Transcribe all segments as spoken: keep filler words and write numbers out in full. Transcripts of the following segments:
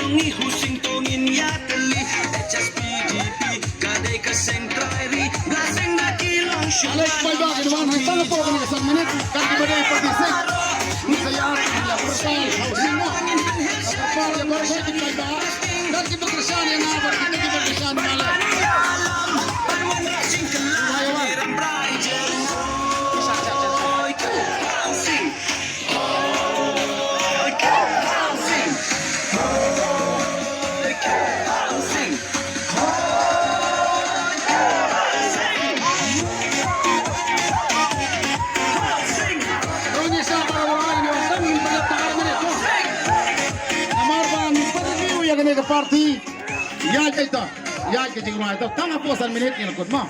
Ngi husing to ngin ïa tylli, H S P D P ka dei ka seng trai ri, bla seng na ki long shu. Alex Paidbah ki wan hang tang hapoh kane ka san minit, kat ki ba dei party seng. Ngi sa ïa ki ïa pyrshang, hau sing mo. Ka pyrshang ïa pyrshang ki paidbah, kat ki ba kyrshan ïa nga, kat ki ba kyrshan ïa nga le. Wan ïa wan. Namar ba ngi pynreview ïa kane ka party. Ïa kaito, ïa ka jingrwai to. Tang hapoh san minit ngin kut mo.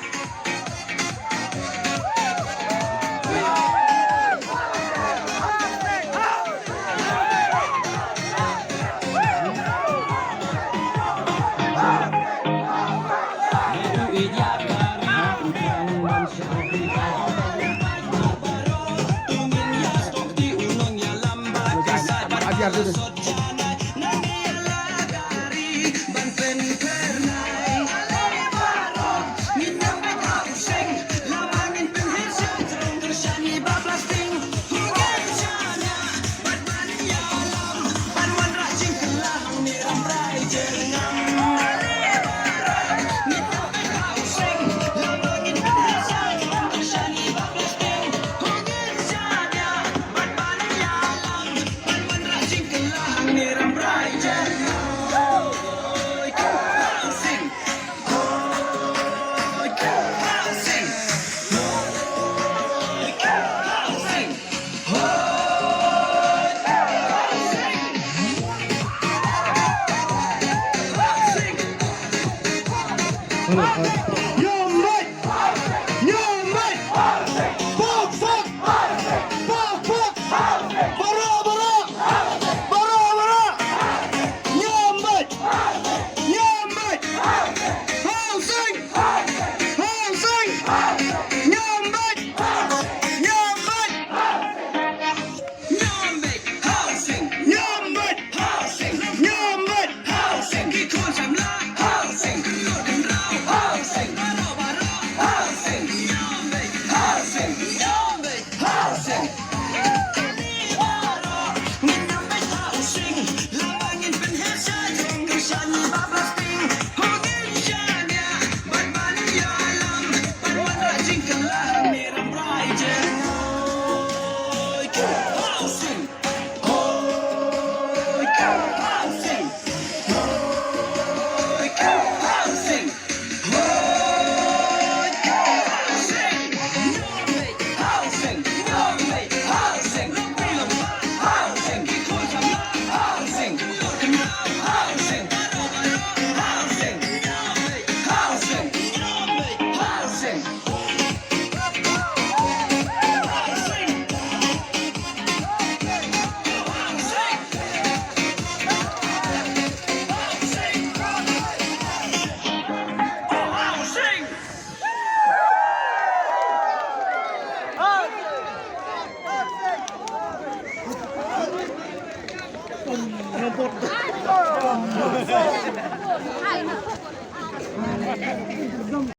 Nyom beit! Nyom beit! Pok pok! Pok pok! Baroh baroh! Baroh baroh! Nyom beit! Nyom beit! Housing! Housing! Nyom beit! Nyom beit! Nyom beit! Housing! Nyom beit! Housing! Nyom beit! Housing! Ki khun samla! Housing! Ki khun kynrau! Housing! Baroh baroh! Housing! Nyom beit! Housing! Nyom beit! Housing! Kane baroh ngin nyom beit housing. Lada ngin pynheh sha jong ki shani ba plastik. Ho ngin shaniah bad ban ïalam ban wanrah jingkylla hangne Rambrai Jaiñtia. Housing!